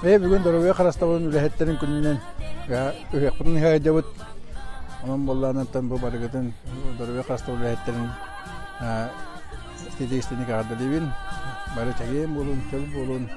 Ээ бүгүн доруобуйа харыстабылын үлэһиттэрин күнүнэн ыһыахпытын ыһыайдыбыт. Онон буоллаанаттан бу барыгытын доруобуйа харыстабыл үлэһиттэрин итиитик истиҥник эҕэрдэлиибин. Бары чэгиэн буолун, чөл буолун.